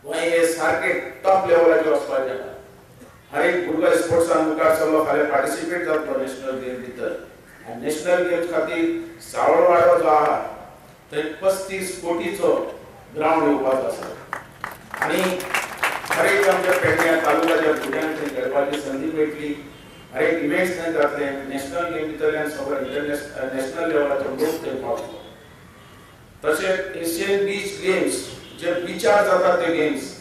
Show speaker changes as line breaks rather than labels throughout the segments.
गोंय हे सारकें टॉप लेवलाचेर वचपाचें आहा. हर एक भुरगो स्पोर्ट्सान मुखार सरलो, फाल्यां पार्टिसिपेट जातलो नॅशनल गेम भितर. आनी नॅशनल गेम्स खातीर सावळवाडो जो आहा थंय 35 कोटीचो ग्रावंड येवपाचो आसा आनी हर एक आमच्या पेडण्या तालुक्याच्या भुरग्यांक थंय खेळपाची संदी मेळटली. हर एक इव्हेंट्स थंय जातले, नॅशनल गेम भितरल्यान सगळो इंटरनॅशनल नॅशनल लेवलाचो लोक थंय पावतलो. तशेंच एशियन बीच गेम्स जे बिचार जातात ते गेम्स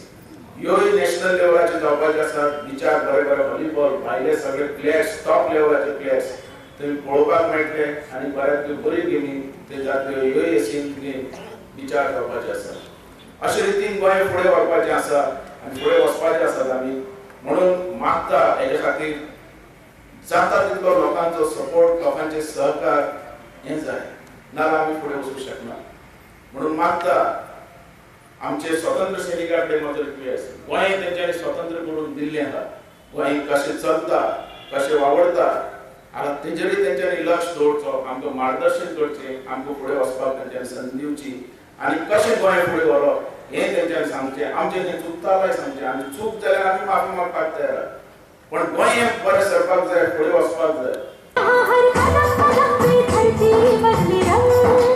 ह्योय नॅशनल लेवलाचे जावपाचे आसात. बिचार बरे बरे व्हॉलीबॉल भायले सगळे प्लेयर्स टॉप लेवलाचे प्लेयर्स थंय पळोवपाक मेळटले आनी बऱ्यांतल्यो बऱ्यो गेमी थंय जातल्यो. ह्योय एशियन गेम बिचार जावपाचे आसा. अशे रितीन गोंय फुडें व्हरपाचें आसा आनी फुडें वचपाचें आसात आमी. म्हणून मागता हेजे खातीर जाता तितलो लोकांचो सपोर्ट, लोकांचे सहकार हें जाय, नाजाल्यार आमी फुडें वचूंक शकना. म्हणून मागता आमचे स्वतंत्र सैनिकां कडेन म्हजो रिक्वेस्ट, गोंय तेंच्यांनी स्वतंत्र करून दिल्लें आहा, गोंय कशें चलता कशें वावरता आतां तेजेरूय तेंच्यांनी लक्ष दवरचो, आमकां मार्गदर्शन करचें, आमकां फुडें वचपाक तेंच्यांनी संद दिवची आनी कशें गोंय फुडें व्हरप हें तेंच्यांनी सांगचें. आमचें तें चुकता जाल्यार सांगचें आनी चूक जाल्यार आमी माफी मागपाक तयार आहा, पण गोंय हें बरें सरपाक जाय, फुडें वचपाक जाय.
हर कदम कदम पे धरती बदले रंग.